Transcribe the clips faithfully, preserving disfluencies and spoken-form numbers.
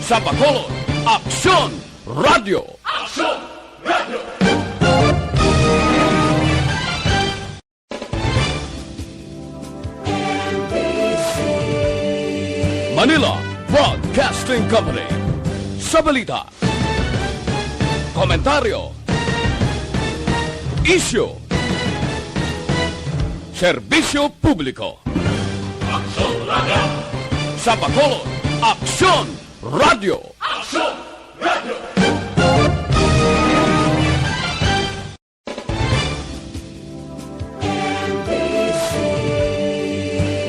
Sa Bacolod, Aksyon Radio. Manila Broadcasting Company. Sa balita, komentaryo, isyu, serbisyo publiko. Aksyon Radio. Sa Bacolod, Aksyon Radio. Aksyon Radio.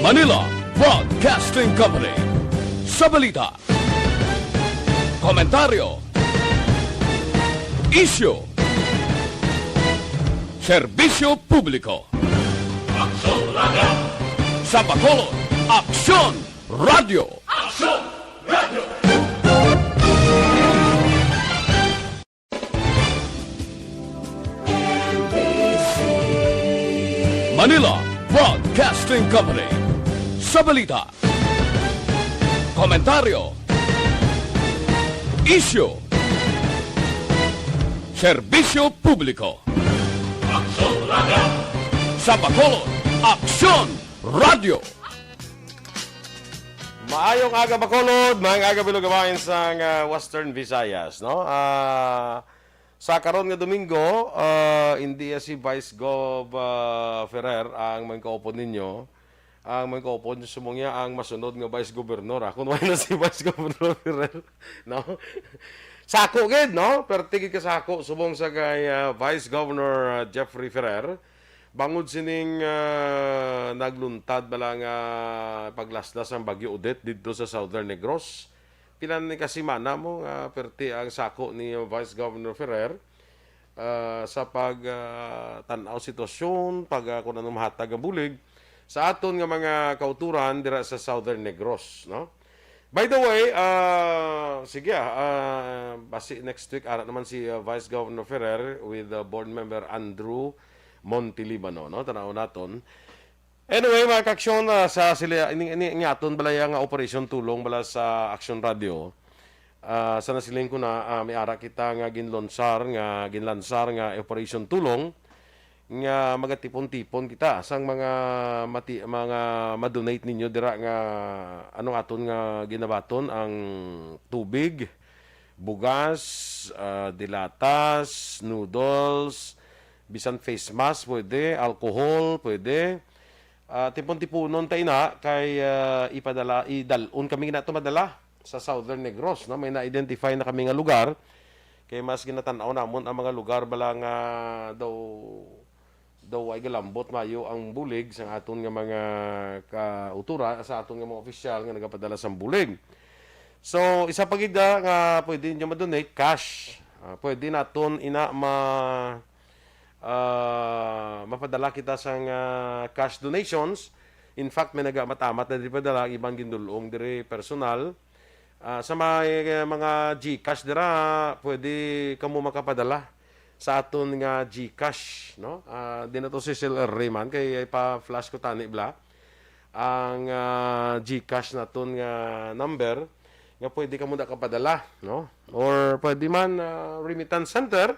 Manila Broadcasting Company. Sa balita, komentaryo, isyu, serbisyo publiko. Aksyon Radio. Sa Bacolod, Aksyon Radio. Aksyon Radio. Manila Broadcasting Company. Sa balita, komentaryo, isyu, serbisyo publiko. Aksyon Radio. Sa Bacolod, Aksyon Radio. Maayong aga, Bacolod. Maayong aga, Bilog Abayan sang, ah, Western Visayas, no? Ah, sa karon nga Domingo, ah, hindi si Vice Gov, ah, Ferrer ang mangkaupod ninyo. Ang mangkaupod subong niya ang masunod nga Vice Governor, ah, kung wala na si Vice Governor Ferrer, no? Sako gid, no? Perti gid ka sako subong sa kay, ah, Vice Governor, ah, Jeffrey Ferrer. Bangod sining, ah, nagluntad bala nga paglaslas ang Bagyo Odette didto sa Southern Negros, pila ni ka semana mo nga perti ang sako ni Vice Governor Ferrer, ah, sa pag, ah, tan-aw sitwasyon, pag, ah, kung ano mahatag ang bulig sa aton nga mga kauturan dira sa Southern Negros, no? By the way, ah, sige, ah, ah, basi next week ara naman si, ah, Vice Governor Ferrer with, ah, Board Member Andrew Montelibano, no? Tanaw naton. Anyway, mga kaaksyon, ah, sa sila, ini, ini, ini aton balaya nga operasyon tulong bala sa Aksyon Radio. Ah, sa nasiling ko na, ah, may ara kita nga ginlonsar, nga ginlansar nga operasyon tulong nga magatipon-tipon kita sang mga mati-, mga ma-donate ninyo dira nga anong aton nga ginabaton ang tubig, bugas, ah, dilatas, noodles, bisan face mask pwede, alcohol pwede. Ah, tipon-tipunon ta ina kay, ah, ipadala, idalon kami na to madala sa Southern Negros, no? May na-identify na kami nga lugar kay mas ginatan-aw namon ang mga lugar bala nga daw daw way galambot mayo ang bulig sang aton nga mga kauturan, sa aton nga mga opisyal nga nagapadala sang bulig. So, isa pa gid, ah, nga pwede ninyo ma-donate, cash. Ah, pwede naton ina ma-, ah, mapadala kita sang, ah, cash donations. In fact, may nagaamat-amat na diri padala ang iban gindul-ong diri personal. Ah, sa may, eh, mga GCash dira, pwede kamo makapadala sa aton nga GCash, no? Ah, di na to si Sir Ray man, kay ipa-flash ko tani bala ang, ah, GCash naton nga number nga pwede kamo da kapadala, no? Or pwede man, ah, remittance center.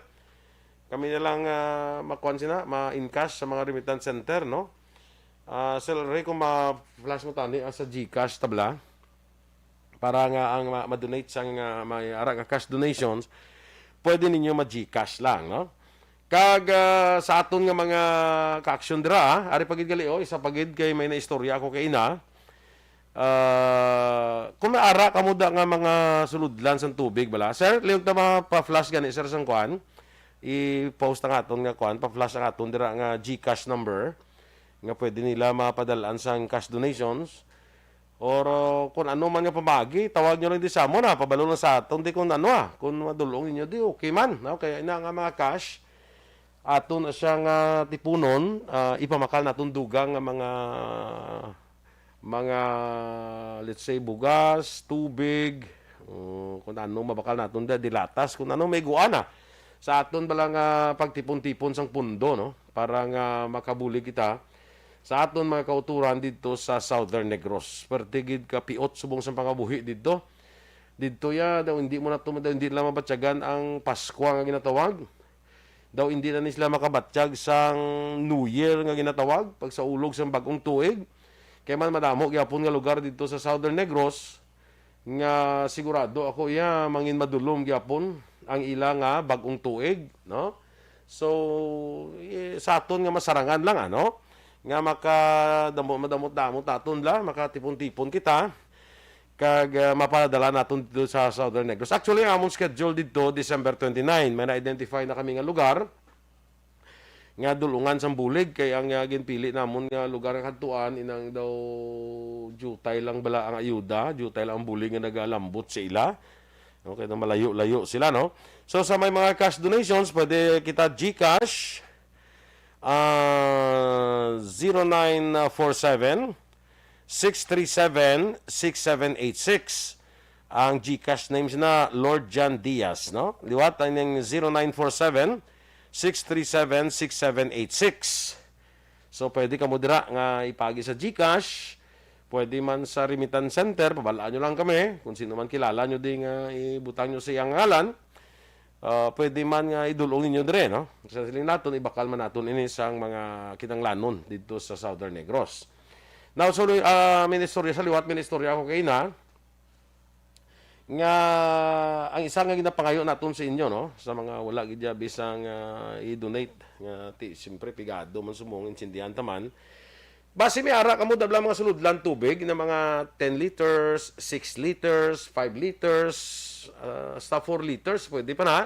Kami na lang, ah, makuan sina, ma-encash sa mga remittance center, no? Ah, Sir Ray, kung ma-flash mo tani, ah, sa GCash tabla, para nga ang ma-, ma-donate sang, ah, may ara nga cash donations, pwede ninyo ma-GCash lang, no? Kag, ah, sa aton nga mga kaaksyon dira, ah, ari pa gid gali, oh, isa pa gid kay may naistorya ako kay ina. Ah, kung may ara kamo da nga mga sulodlan sang tubig bala, sir, lihog ta ma-flash gani, sir, sang kuan. I-post ang aton nga kuan, pa-flash ang aton dira nga GCash number nga pwede nila mapadal-an sang cash donations. Or, uh, kung ano man nga pamaagi, tawag nyo lang di sa amon, ha. Pabalo lang sa aton, di kung ano, ha. Kung madulong ninyo, di okay man, no? Kaya ina nga mga cash, aton na siya nga tipunon, ah, ipamakal naton dugang nga mga, mga, let's say, bugas, tubig, uh, kung ano mabakal naton da, dilatas, kung ano may guana sa aton bala nga pagtipon-tipon sang pundo, no? Para nga makabulig kita sa aton mga kauturan didto sa Southern Negros. Perte gid ka piot subong sang pangabuhi didto. Didto ya, daw hindi mo na to, daw hindi nila mabatyagan ang Paskwa nga ginatawag. Daw hindi na ni sila makabatyag sang New Year nga ginatawag, pagsaulog sang bag-ong tuig. Kay man madamo gyapon nga lugar didto sa Southern Negros nga sigurado ako ya mangin madulom gyapon ang ila nga bag-ong tuig, no? So, eh, sa aton nga masarangan lang, ano? Nga makadamo-, madamot-damot naton la, makatipon-tipon kita, kag, ah, mapadala naton dito sa Southern Negros. Actually, ang among schedule dito, December twenty-nine, may na-identify na kami nga lugar nga dulungan sang bulig, kay ang, ah, ginpili namon nga lugar nga kadtuan, inang daw diutay lang bala ang ayuda, diutay lang ang bulig nga nagalambot sa ila. Okay, na malayo-layo sila, no? So, sa may mga cash donations, pwede kita GCash, ah, zero nine four seven, six three seven, six seven eight six. Ang GCash names na Lord John Diaz, no? Liwat ang ning zero nine four seven, six three seven, six seven eight six. So, pwede kamo dira nga ipagi sa GCash, pwede man sa remittance center, pabalaan nyo lang kami. Kung sino man kilala nyo di nga ibutang nyo sa iyang ngalan, ah, pwede man nga idulong ninyo dire, no? Sa siling naton, ibakal man naton ini sang mga kinanglanon dito sa Southern Negros. Now, so, ah, may istorya sa liwat, may istorya ako kay na nga ang isa nga ginapangayo naton sa inyo, no, sa mga wala gid ya bisang, ah, i-donate, nga ti, siyempre, pigado man sumong intindihan ta man. Basi may ara kamo dabla mga sulodlan tubig na mga ten liters, six liters, five liters, ah, hasta four liters, pwede pa na.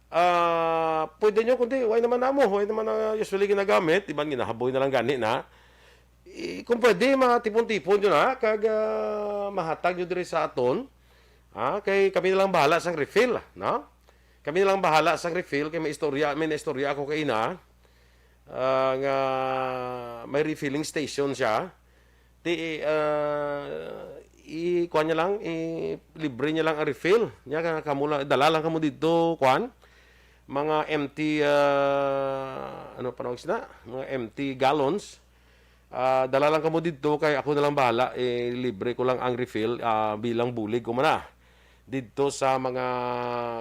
Ah, pwede nyo, kundi, way naman namo, way naman na usually ginagamit, iban ginahaboy na lang gani na. I-, kung pwede, matipon-tipon nyo na, kag, ah, mahatag nyo diri sa aton. Ah, kay kami na lang bahala sang refill, no? Kami na lang bahala sang refill, kay may istorya, may naistorya ako kay ina, ah, nga may refilling station siya. Ti, ah, i-, kuwan niya lang, i-, libre niya lang ang refill. Nya, ka-, kamo lang, dala lang kamo dito, kuwan, mga empty, ah, ano pa nawag sina? Mga empty gallons. Ah, dala lang kamo didto kay ako na lang bahala, eh, libre ko lang ang refill, ah, bilang bulig ko man na didto sa mga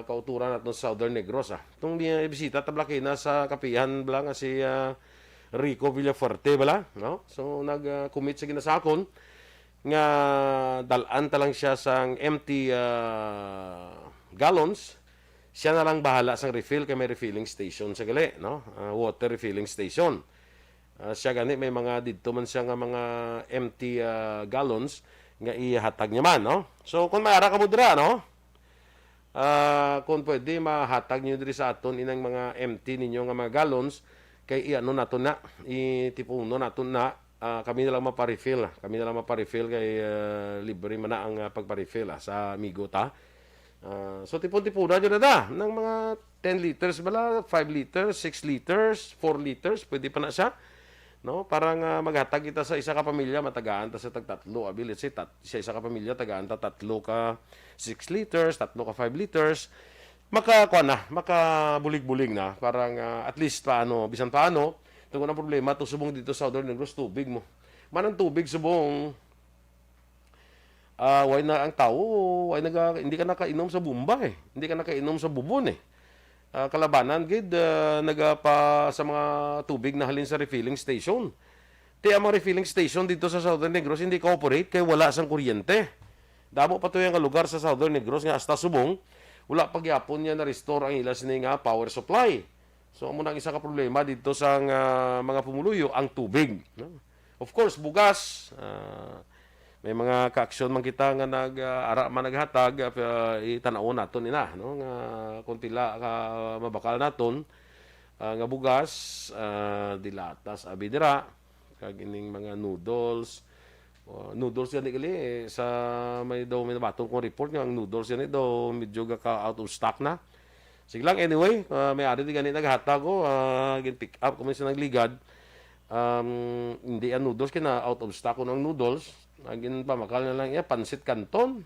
kauturan naton sa Southern Negros, ah. Itong bi-, bisita ta bala kina sa kapihan bala nga si, ah, Rico Villafuerte bala, no? So, nag, ah, commit sa ginasakon nga dal-an ta lang siya sang empty, ah, gallons. Siya na lang bahala sang refill kay may refilling station sa gali, no? Ah, water refilling station. Ah, siya gani may mga didto man siya nga mga empty, ah, gallons nga ihatag niya man, no? So, kung may ara kamo dira, no? Ah, kung pwede, mahatag niyo diri sa aton inang mga empty ninyo nga mga gallons, kay i-ano naton na, itipunon naton na, ah, kami na lang mapa-refill, ah. Kami na lang mapa-refill kay, ah, libre man na ang, ah, pagpa-refill, ah, sa amigo ta. Ah, so, tipon-tipunan nyo na da ng mga ten liters bala, five liters, six liters, four liters, pwede pa na siya. No? Para nga maghatag kita sa isa ka pamilya, matagaan ta sa tagtatlo. Abi, let's say, tat-, sa isa ka pamilya, tagaan ta tatlo ka six liters, tatlo ka five liters. Maka, kuwan na, makabulig-bulig na. Para nga, at least, paano, bisan paano, tungod ang problema, to subong dito sa Southern Negros, tubig mo. Man ang tubig subong, ah, way na ang tao, way naga-, hindi ka nakainom sa bomba eh. Hindi ka nakainom sa bubon eh. Ah, kalabanan gid, ah, nagapa sa mga tubig na halin sa refilling station. Ti ang mga refilling station dito sa Southern Negros hindi ka-operate kay wala sang kuryente. Damo pa to yung lugar sa Southern Negros nga hasta subong, wala pa gyapon niya na-restore ang ila sini nga power supply. So, amo na ang isa ka problema dito sa nga mga pumuluyo, ang tubig, no? Of course, bugas, ah, may mga kaaksyon man kita nga nag, ah, ara man naghatag, ah, itan-awon naton ina, no? Nga kung pila ka mabakal naton, ah, nga bugas, ah, dilatas, abi dira, kag ining mga noodles. Oh, noodles gani gali, eh, sa may daw may nabaton kong report nga ang noodles gani daw medyo gaka out of stock na. Sige lang, anyway, ah, may ari di gani naghatag ko, ah, gin-pick up kami sa nagligad. Um, hindi ang noodles, kina out of stock ko ng noodles. Ang ginpamakal na lang iya, pansit canton.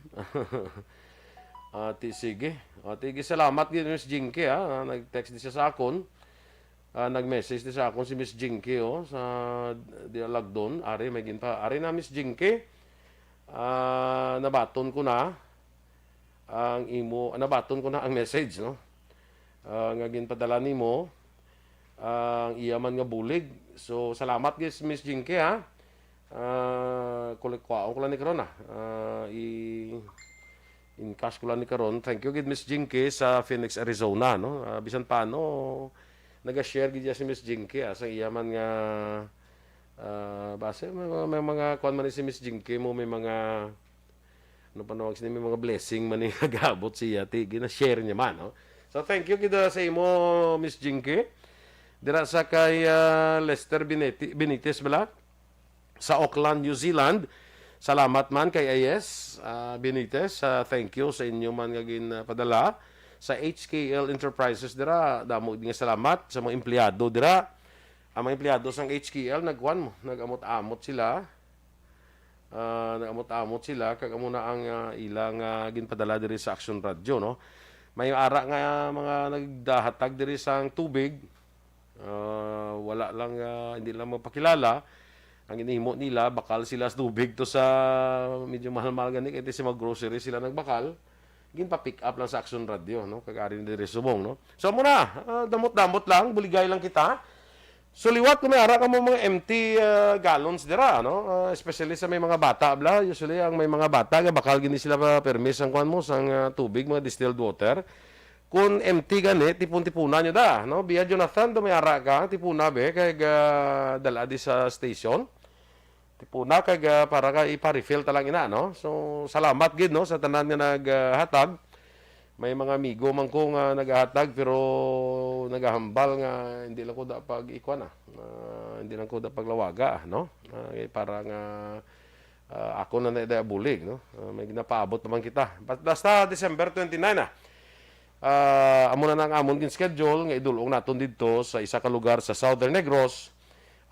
Ati, sige. Ati, salamat gid, Miss Jinky, ha. Ah, nag-text di siya sa akon. Ah, nag-message di sa akon si Miss Jinky, oh, sa Dialagdon. Ari, may ginpa-, ari na, Miss Jinky. Ah, nabaton ko na. ang imo, ah, nabaton ko na ang message, no? Ah, nga ginpadala nimo, ang iya man nga bulig. So, salamat, guys, Miss Jinky, ha? Ah, kulikwaon ko lang ni karon, ah. Ah, i-, in cash ko lang ni karon. Thank you, gid, Miss Jinky sa Phoenix, Arizona, no? Ah, bisan paano, naga-share gid siya si Miss Jinky, ah, sa iya man nga, ah, base, may, may, may mga, kuwan man ni si Miss Jinky mo, may mga, ano pa nawag sini, may mga blessing man ni nag-abot siya, ti, gina-share niya man, no? So, thank you gid, ah, sa imo, Miss Jinky. Dira sa kay, ah, Lester Beniti-, Benitez bala? Sa Auckland, New Zealand. Salamat man kay A S, ah, Benitez. Ah, thank you sa inyo man nga ginpadala. Sa H K L Enterprises dira, damo nga salamat sa mga empleyado dira. Ang mga empleyado sang H K L, nagkuan mo, nag-amot-amot sila. Ah, nag-amot-amot sila, kag amo na ang, ah, ila nga ginpadala diri sa Action Radio, no? May ara nga mga nagdahatag diri sang tubig. Ah, wala lang, ah, hindi lang magpakilala. Ang ginhimo nila, bakal sila sa tubig to sa medyo mahal-mahal gani, kay sa mga grocery sila nagbakal. Ginpa-pick up lang sa Action Radio, no? Kag ari na diri subong, no? So, amo na, ah, damot-damot lang, buligay lang kita. So, liwat kung may ara ka mo mga empty, ah, gallons dira, no? Ah, especially sa may mga bata, bla. Usually, ang may mga bata, nga bakal gini sila pa permi sang kuwan mo, sang, ah, tubig, mga distilled water. Kung empty gani, tipon-tipuna nyo da, no? Biya Jonathan, do may ara ka, tipuna be, kay ga dala di sa station. Tipuna kay ga para ka ipa-refill ta lang ina, no? So, salamat gid, no, sa tanan nga naghatag. May mga amigo man ko nga nagahatag, pero nagahambal nga hindi lang ko da pag ikuan, ah. Ah, hindi lang ko da paglawaga, ah, no? Ah, kay para nga, ah, ako na na bulig, no? Ah, may ginapaabot pa man kita. Bas-, basta December twenty-nine, ah. Ah, amo na ang amon gin-schedule nga idul-ong naton didto sa isa ka lugar sa Southern Negros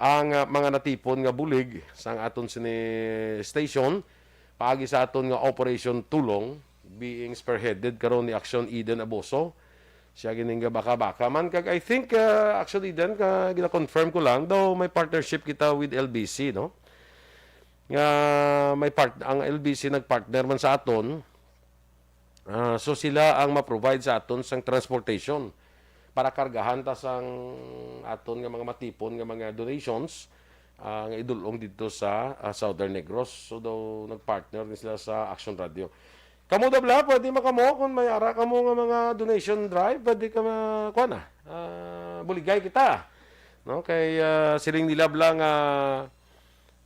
ang, ah, mga natipon nga bulig sang aton sini station paagi sa aton nga Operation Tulong, being spearheaded karon ni Action Eden Aboso. Siya gining baka-baka man, kag I think, ah, Action Eden, ka gina-confirm ko lang, daw may partnership kita with L B C, no? Nga may part-, ang L B C nag-partner man sa aton. Ah, so sila ang ma-provide sa aton sang transportation para kargahan ta sang aton nga mga matipon nga mga donations, ah, nga idul-ong didto sa, ah, Southern Negros. So daw nag-partner ni sila sa Action Radio. Kamo da bala, pwede man kamo kung may ara kamo nga mga donation drive, pwede ka ma-, kuan na, ah, buligay kita. No? Kay, ah, siling nila bala nga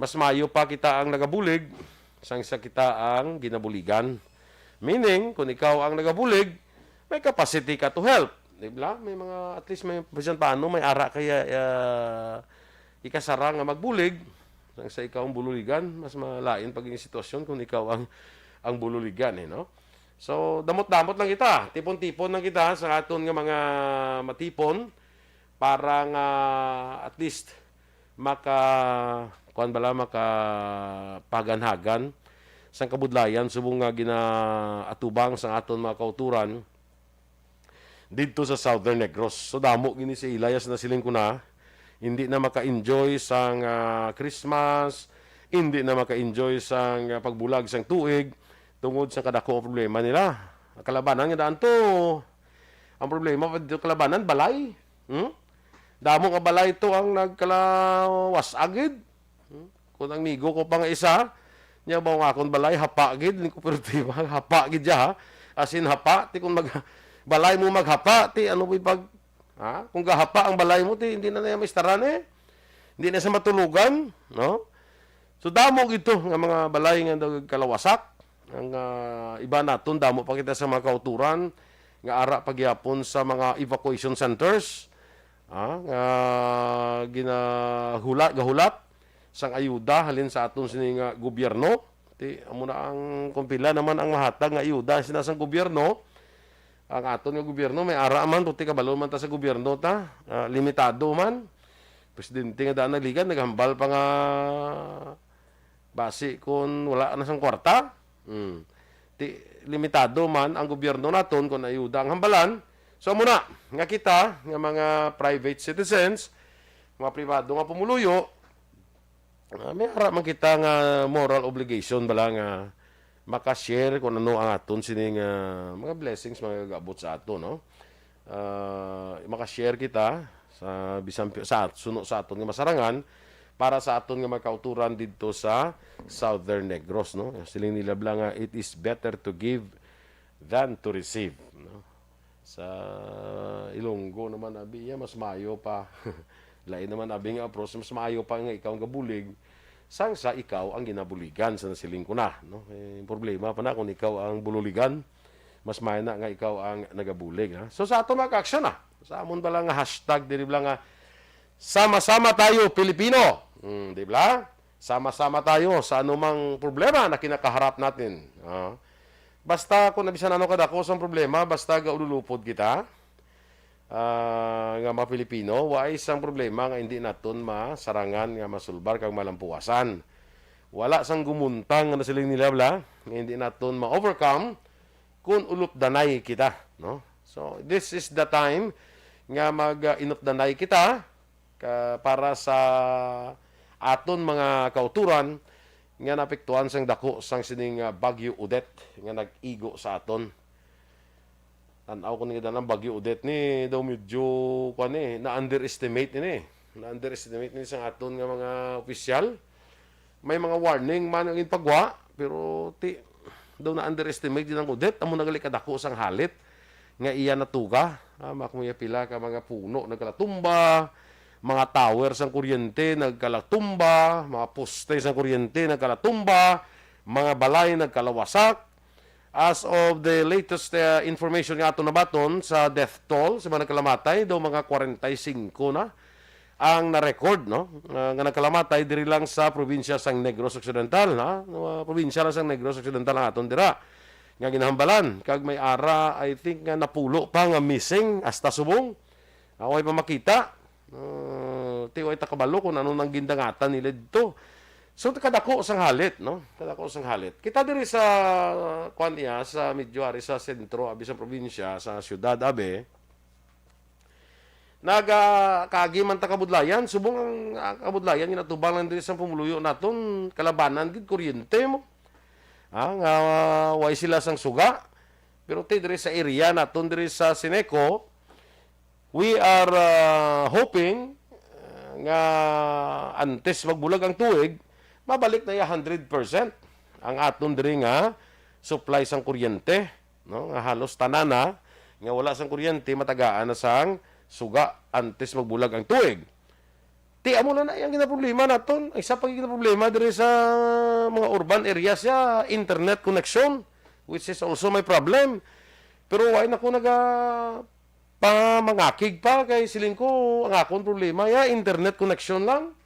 mas maayo pa kita ang nagabulig sang sa kita ang ginabuligan. Meaning, kung ikaw ang nagabulig, may capacity ka to help. Di ba? May mga, at least, may, bisan paano, may ara kaya, ah, ikasara nga magbulig sang sa ikaw ang bululigan. Mas malain pag yung sitwasyon kung ikaw ang, ang bululigan, eh, no? So, damot-damot lang kita. Tipon-tipon lang kita sa aton nga mga matipon para nga at least maka, kuwan bala, maka paganhagan sang kabudlayan subong nga ginaatubang sang aton mga kauturan didto sa Southern Negros. So, damo gini sa ila, yes, nasiling ko na, hindi na maka-enjoy sang, ah, Christmas, hindi na maka-enjoy sang, ah, pagbulag sang tuig tungod sa kadako nga problema nila. Ang kalabanan nga daan to, ang problema pa dito kalabanan, balay. Hmm? Damo nga balay to ang nagkalawas agid. Hmm? Kung ang migo ko pa nga isa, niya ba ang akon balay, hapa gid, ni kooperatiba, hapa gid siya, ha? As in, hapa, ti kung mag-, balay mo maghapa, ti ano ba pag, ha? Kung gahapa ang balay mo, ti hindi na niya maistaran eh. Hindi na sa matulogan, no? So, damo gito nga mga balay nga nagkalawasak. Ang, ah, iba naton, damo pa kita sa mga kauturan nga ara pagyapon sa mga evacuation centers, ah, nga ginahulat, gahulat sang ayuda halin sa aton sini nga gobyerno. Ti, amo na ang kung pila naman ang mahatag nga ayuda sina sang gobyerno. Ang aton nga gobyerno, may ara man, puti kabalo man ta sa gobyerno ta, ah, limitado man. Presidente nga daan nagligan, naghambal pa nga basi kun wala na sang kwarta. Hmm. Ti, limitado man ang gobyerno naton kun ayuda ang hambalan. So, amo na, nga kita, nga mga private citizens, mga pribado nga pumuluyo, ah, may ara man kita nga moral obligation bala nga maka-share kung ano ang aton sining, ah, mga blessings, mga gagabot sa aton, no? Ah, maka-share kita sa bisan pi-, sa suno sa aton nga masarangan para sa aton nga mga kauturan didto sa Southern Negros, no? Siling nila bala nga, "It is better to give than to receive," no? Sa Ilonggo naman, abi, iya, mas maayo pa. Lain naman, abi, nga approach, mas maayo pa nga ikaw ang gabulig sang sa ikaw ang ginabuligan, sa nasiling ko na, no? Eh, problema pa na kung ikaw ang bululigan, mas maayo na nga ikaw ang nagabulig, ha? So, sa ato mga ka-aksyon, ah, sa amon bala nga hashtag, diri bala nga, "Sama-sama tayo, Pilipino." Hmm, di ba? Sama-sama tayo sa anumang problema na kinakaharap natin. Ah. Basta kung nabisan ano kadako sang problema, basta gaululupod kita, ah, nga mga Pilipino, wa isang problema nga hindi naton masarangan nga masulbar kag malampuasan. Wala sang gumuntang nga nasiling nila, bala, nga hindi naton ma-overcome kung ulupdanay kita, no? So, this is the time nga mag, ah, inupdanay kita ka, para sa aton mga kauturan nga naapektuhan sang dako sang sining, ah, Bagyo Odette nga nag-igo sa aton. Tan-aw ko ni nga dalang Bagyo Odette ni daw medyo, kuwan ni, na-underestimate ini. Na-underestimate ni sang aton nga mga opisyal. May mga warning man ang ginpagwa, pero ti, daw na-underestimate din ang Odette. Amo na gali kadako sang halit nga iya natuga. Ah, makuya pila ka mga puno nagkalatumba, mga tower sang kuryente nagkalatumba, mga poste sang kuryente nagkalatumba, mga balay nagkalawasak. As of the latest, uh, information nga ato nabaton sa death toll sa mga nagkalamatay, daw mga kwarenta y singko na ang na-record, no? Ah, nga nagkalamatay diri lang sa probinsya sang Negros Occidental, ha? Mga probinsya lang sang Negros Occidental ang aton dira nga ginahambalan. Kag may ara, I think, nga napulo pa nga missing hasta subong. Ah, way pa makita. Ah, ti way ta kabalo kung ano nang gindangatan nila dito. So, kadako sang halit, no? Kadako sang halit. Kita diri sa, kuwan niya, sa medyo ari sa sentro, abi sa probinsya, sa syudad, abi. Naga, kaagi man ta kabudlayan, subong ang, ah, kabudlayan nga natubang lang diri sa pumuluyo naton, kalabanan gid kuryente mo. Ah, nga, ah, way sila sang suga. Pero ti diri sa area naton diri sa Sineco, we are, ah, hoping, ah, nga antes magbulag ang tuig, mabalik na ya hundred percent ang aton diri nga supply sang kuryente, no? Nga halos tanan na nga wala sang kuryente, matagaan na sang suga antes magbulag ang tuig. Ti amo na na yang ginaproblema naton. Ang isa pa ginaproblema diri sa mga urban areas ya internet connection, which is also my problem. Pero why na ko naga pamangakig pa kay siling ko ang akon problema ya internet connection lang.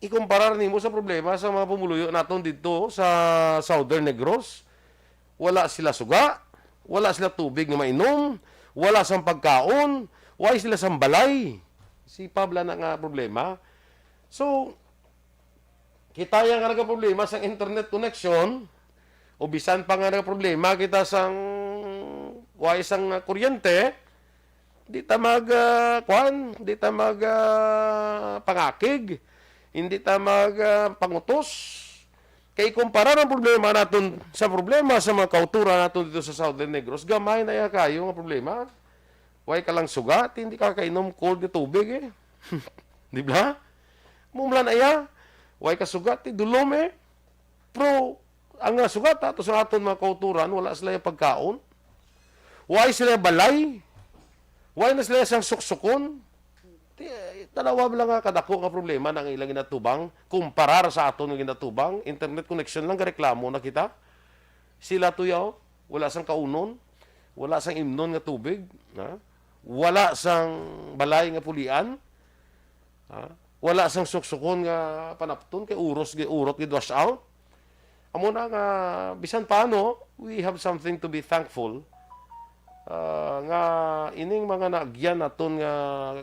Ikumparar nimo sa problema sa mga pumuluyo naton didto sa Southern Negros, wala sila suga, wala sila tubig nga mainom, wala sang pagkaon, way sila sang balay. Si Pabla na nga problema. So, kita ya nga nagaproblema sang internet connection, o bisan pa nga nagaproblema kita sang way sang, ah, kuryente, di ta mag, ah, kuwan, di ta mag, ah, pangakig, hindi ta mag, ah, pangutos. Kay kumpara ang problema naton sa problema sa mga kauturan naton dito sa Southern Negros, gamay na ya kayo nga problema. Way ka lang suga, ti hindi ka kainom cold nga tubig eh. Di ba? Mumla na ya. Way ka suga, ti dulom eh. Pero ang nga suga, ta, to sa aton mga kauturan, wala sila yung pagkaon. Way sila balay. Way na sila sang suksukon. Ti, tanawa lang nga kadako nga problema na ang ilang ginatubang, kumparar sa aton nga ginatubang, internet connection lang, gareklamo na kita. Sila to yaw, wala sang kaunon, wala sang imnon nga tubig, ha? Wala sang balay nga pulian, ha? Wala sang suksukon nga panapton kay uros gi-, urot gid wash out. Amo na nga, bisan paano, we have something to be thankful, ah, nga ining mga naagyan naton nga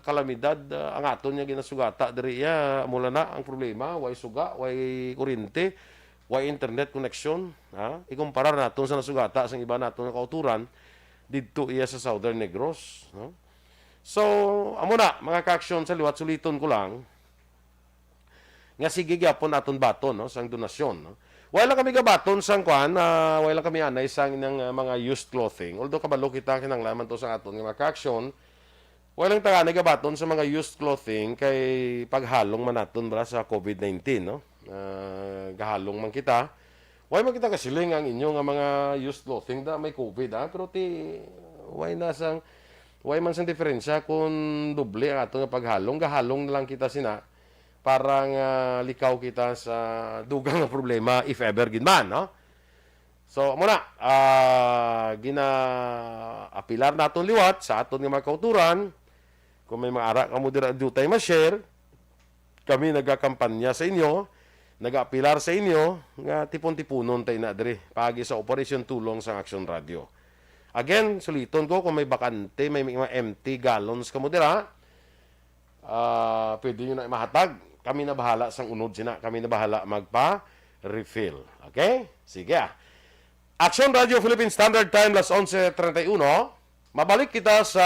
kalamidad, ah, ang aton nga ginasugata diri iya, amo na ang problema, way suga, way kuryente, way internet connection, ha? Ikumparar naton sa nasugata sang iba naton nga kauturan didto iya sa Southern Negros, no? So, amo na, mga ka-aksyon, sa liwat suliton ko lang nga sige gyapon aton baton, no, sang donasyon, no? Wala kami gabaton sang kuan, ah, wala kami anay sang inang, ah, mga used clothing. Although kabalo kita kinahanglan man to sa aton nga mga kaaksyon, wala lang taga anay gabaton sa mga used clothing kay paghalong man naton bala sa covid nineteen, no? Ah, gahalong man kita. Wala man kita kasiling ang inyo nga mga used clothing da may covid, ah, pero ti wala na sang wala man sang diferensya kung doble ang ato nga paghalong, gahalong na lang kita sina para nga likaw kita sa dugang nga problema, if ever gid man, no? So, amo na, ah, gina-apilar naton liwat sa aton nga mga kauturan. Kung may mga ara kamo dira, dutay ma-share, kami nagakampanya sa inyo, nagaapilar sa inyo, nga tipon-tipunon ta ina diri, paagi sa Operation Tulong sang Aksyon Radio. Again, suliton ko, kung may bakante, may mga empty gallons kamo dira, ah, pwede nyo na mahatag. Kami na bahala sang unod sina. Kami na bahala magpa-refill. Okay? Sige, ah. Action Radio Philippine Standard Time, las onse treinta y uno. Mabalik kita sa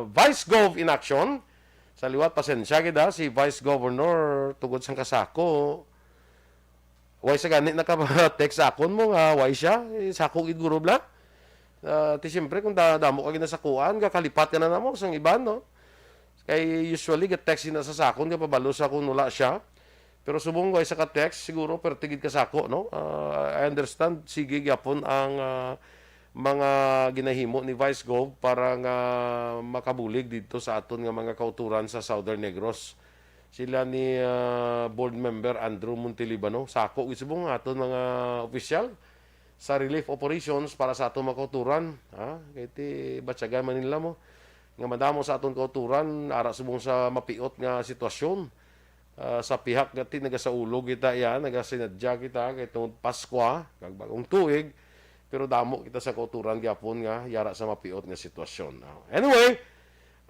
Vice Gov in Action. Sa liwat, pasensya gid, ah, si Vice Governor, tungod sang kasako, way sa gani naka-text sa akon mo nga way siya. Eh, sako gid guro bala. Ah, ti siyempre, kung da-, damo ka ginasakuan, gakalipat ka na namo sang iban, no? Kay usually, ga-text na sa sakon, gapabalo sa kung wala siya. Pero subong way sa ka-text, siguro, perte gid ka sako, no? Ah, I understand, sige gyapon ang, ah, mga ginahimo ni Vice Gov para nga makabulig dito sa aton nga mga kauturan sa Southern Negros. Sila ni, ah, Board Member Andrew Montelibano, sako gid subong aton mga opisyal sa relief operations para sa aton mga kauturan, ha? Kay ti batyagan man nila mo nga madamo sa aton kauturan ara subong sa mapiot nga sitwasyon. Ah, sa pihak nga ti nagasaulog kita, iya, nagasinadya kita kay tungod Paskwa kag Bagong Tuig, pero damo kita sa kauturan gyapon nga yara sa mapiot nga sitwasyon. Ah, anyway,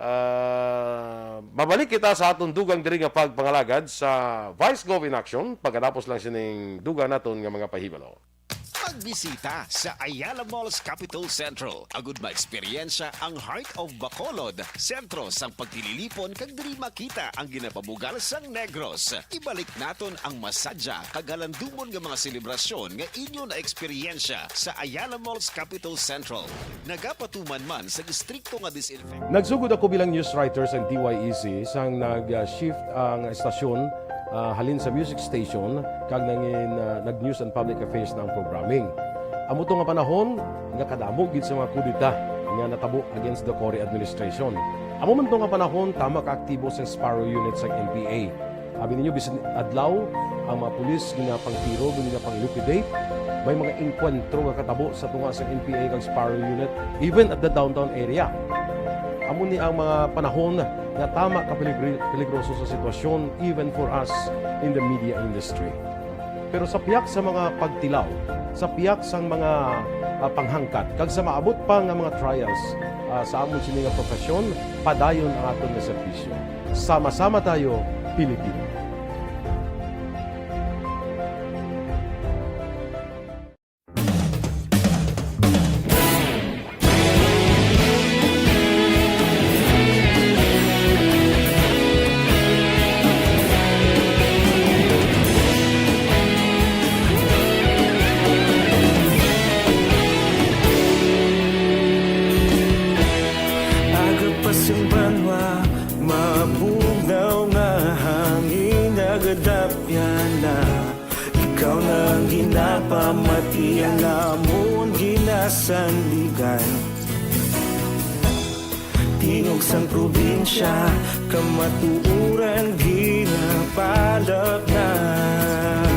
ah, mabalik kita sa aton dugang diri nga pagpangalagad sa Vice Gov in Action pagkatapos lang sining dugang naton nga mga pahibalo. Magbisita sa Ayala Malls Capitol Central, agud maeksperiensya ang Heart of Bacolod, sentro sang pagtililipon, kag diri makita ang ginapabugal sang Negros. Ibalik naton ang masadya kag halandumon nga mga selebrasyon nga inyo na-eksperyensya sa Ayala Malls Capitol Central. Nagapatuman man sa istrikto nga disinfect- Nagsugod ako bilang news writer sang D Y E C sang nag-shift ang estasyon, ah, halin sa music station kag nangin, ah, nag-news and public affairs na ang programming. Amo to nga panahon nga kadamo gid sa mga kudeta nga natabo against the Cory administration. Amo man to nga panahon, tama ka aktibo sang Sparrow Unit sang N P A. Abi ninyo, bisan adlaw, ang mga pulis ginapangtiro, ginapang-liquidate. May mga engkwentro nga katabo sa tunga sa N P A kag Sparrow Unit, even at the downtown area. Amo ni ang mga panahon nga tama ka peligri-, peligroso sa sitwasyon, even for us in the media industry. Pero sa pihak sa mga pagtilaw, sa pihak sang mga, ah, panghangkat, kag sa maabot pa nga mga trials, ah, sa amon sini nga profesyon, padayon ang aton nga serbisyo. Sama-sama tayo, Pilipino. Aga pa sing banwa, mabugnaw nga hangin, nagadapyan na. Ikaw na ang ginapamati, ang amon ginasandigan. Tingog sang probinsya, kamatuoran ginapalapnag.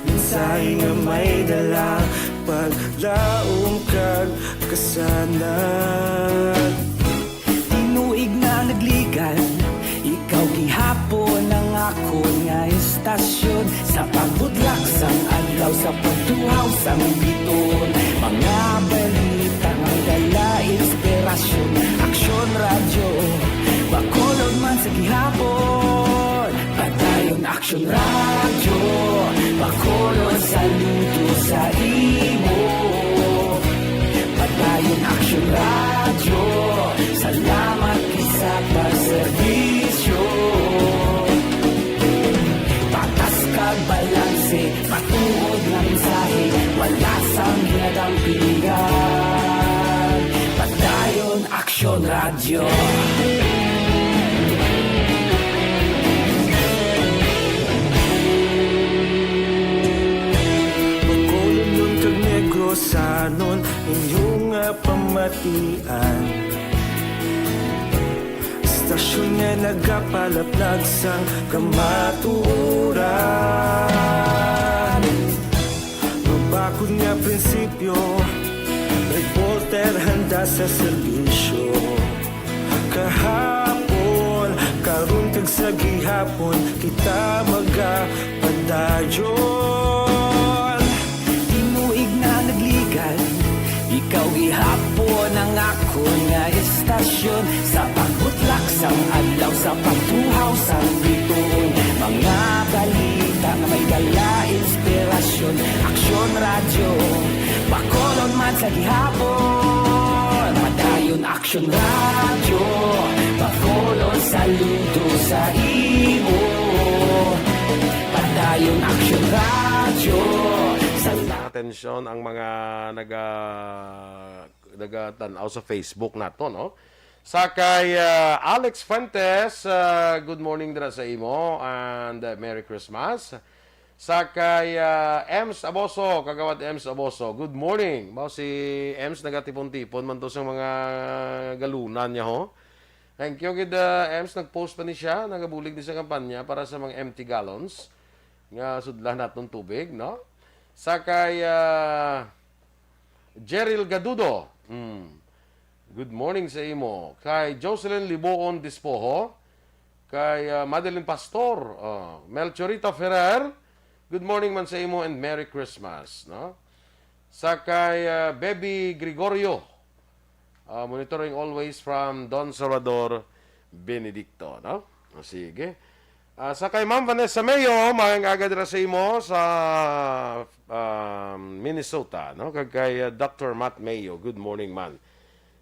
Mensahe nga may dala, paglaom kag kasanag. Tinuig na nagligan, ikaw gihapon ang akon nga istasyon. Sa pagbudlak sang adlaw, sa pagtuhaw sang biton, mga balita nga dala inspirasyon. Aksyon Radyo Bacolod man sa gihapon. Padayon Aksyon Radyo Bacolod, saludo sa imo. Padayon Aksyon Radyo, salamat gid sa pagserbisyo. Patas kag balanse, matuod Pilihan, Padayon Aksyon Radyo. Bacolodnon kag Negrosanon, inyo nga pamatian. Istasyon nga nagapalaplag sang kamatuoran. Mabakod nga prinsipyo, reporter handa sa serbisyo. Kahapon, karon kag sa gihapon, kita magapadayon. Tinuig na nagligad, ikaw gihapon ang akon nga istasyon. Sa pagbutlak sang adlaw, sa pagtuhaw sang bituon, mga balita nga may dala inspirasyon. Aksyon Radyo, Bacolod man sa gihapon. Padayon Aksyon Radyo, Bacolod saludo sa imo. Padayon Aksyon Radyo, sa Atensyon ang mga naga-, nagatan-aw sa Facebook nato, no? Sa kay, ah, Alex Fuentes, ah, good morning dira sa imo and, ah, Merry Christmas. Sa kay, ah, Ems Aboso, Kagawad Ems Aboso, good morning. Mao si Ems nagatipon-tipon man to sa mga galunan niya, ho. Thank you gid, ah, Ems, nag-post pa ni siya, nagabulig ni sa kampanya para sa mga empty gallons nga sudlan naton tubig, no? Sa kay, ah, Jeril Gadudo. Mm. Good morning sa imo. Kay Jocelyn Liboon Dispoho, kay, ah, Madeline Pastor, ah, Melchorita Ferrer, good morning man sa imo and Merry Christmas, no? Sa kay, ah, Baby Gregorio, ah, monitoring always from Don Salvador Benedicto, no? O, sige. Ah, sa kay Ma'am Vanessa Mayo, maayong aga dira sa imo sa, ah, Minnesota, no? Kag kay, ah, Doctor Matt Mayo, good morning, man.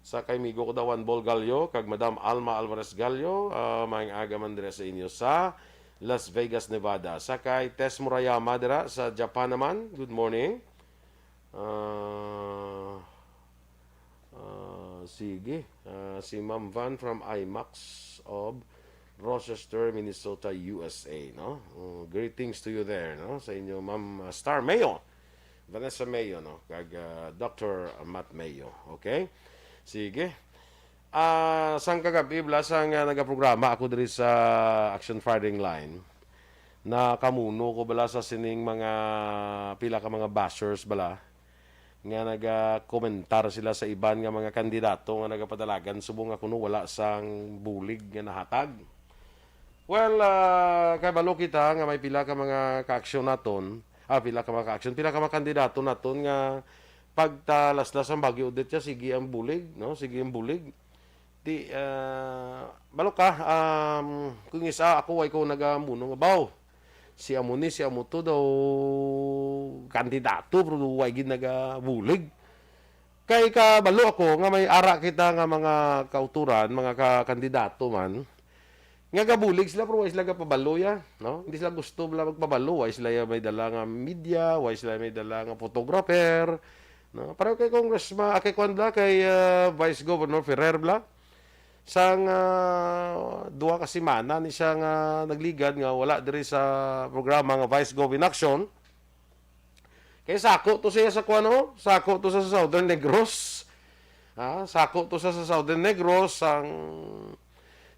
Sa kay migo ko daw, Juan Bol Gallo, kag Madam Alma Alvarez Gallo, ah, maayong aga man dira sa inyo sa Las Vegas, Nevada. Sa kay Tess Murayama dira sa Japan naman, good morning. Ah, ah, sige. Ah, si Ma'am Van from IMAX of Rochester, Minnesota, U S A, no? Oh, greetings to you there, no? Sa inyo, Ma'am, ah, Star Mayo, Vanessa Mayo, no? Kag, ah, Doctor Matt Mayo, okay? Sige. Ah, sang kagabi, bala, sang, ah, nagaprograma ako diri sa Action Firing Line, nakamuno ko, bala, sa sining mga pila ka mga bashers, bala, nga nagakomentar sila sa iban nga mga kandidato nga nagapadalagan subong nga kuno wala sang bulig nga nahatag. Well, ah, kabalo kita nga may pila ka mga kaaksyon naton, ah, pila ka mga kaaksyon, pila ka mga kandidato naton nga pagtalaslas ang Baguio Odette, sige ang bulig, no? Sige ang bulig. Ti, ah, balo ka, um, kung isa ako, way ko nagamuno nga, "Baw, si amo ni, si amo to daw kandidato, pero way gid nagabulig." Kay kabalo ako nga may ara kita nga mga kauturan, mga ka-, kandidato man, nga gabulig sila, pero way sila gapabalo, ya, no? Hindi sila gusto bala magpabalo, way sila ya may dala nga media, way sila may dala nga photographer, no? Pareho kay Congressman, ah, kay kuwan bala, kay, ah, Vice Governor Ferrer bala. Sang, ah, duha ka semana ni siya nga nagligad nga wala diri sa programa nga Vice Gov in Action. Kay sako to siya sa kuwan, oh. Sako to sa, sa Southern Negros. Ha? Sako to sa, sa Southern Negros, ang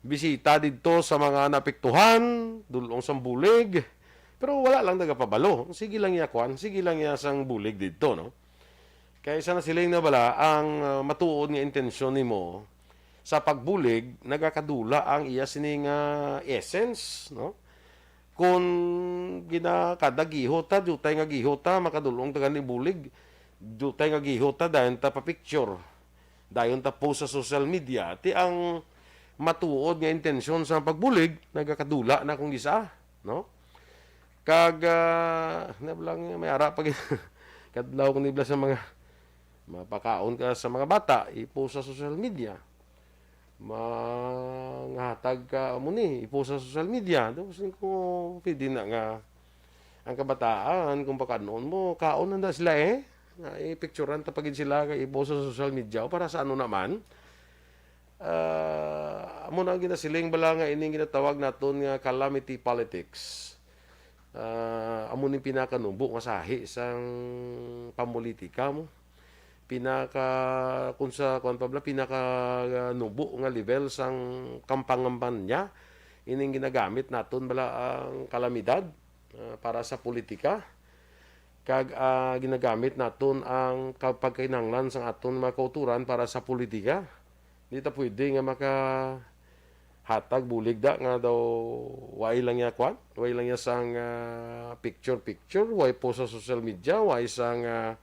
bisita didto sa mga naapektuhan, dul-ong sang bulig. Pero wala lang nagapabalo. Sige lang iya kuwan, sige lang iya sang bulig didto, no? Kay sa nasiling na bala, ang, ah, matuod nga intensyon nimo sa pagbulig, nagakadula ang iya sini nga essence, no? Kung gina-, kada gihot ta, diutay nga gihot ta, makadul-ong ta gani bulig, diutay nga gihot ta, dayon ta pa-picture, dayon ta post sa social media. Ti ang matuod nga intensyon sa pagbulig, nagakadula na kung gisa, no? Kag, ah, na lang, may ara pa gid. Kadlaw ko nibla sa mga, mapakaon ka sa mga bata, i-post sa social media. Mangahatag ka, amo ni, i-post sa social media. Tapos ko, pwede na nga, ang kabataan, kung pakanon mo, kaon na, na sila eh. Nga ipicturan ta pa gid sila kag ipost sa social media. O para sa ano naman? Ah, amo na ang ginasiling bala nga ining ginatawag naton nga calamity politics. Ah, amo ni pinakanubo nga sahi sang pamulitika mo. Pinaka, kung sa, kuwan pa bala, pinaka, ah, nubo nga level sang kampangampanya. Ining ginagamit naton bala ang kalamidad, ah, para sa politika. Kag, ah, ginagamit naton ang ka-, pagkinahanglan sang aton mga kauturan para sa politika. Di ta pwede nga makahatag bulig da nga daw way lang niya kwan, way lang niya sang, ah, picture-picture, way po sa social media, way sang, ah,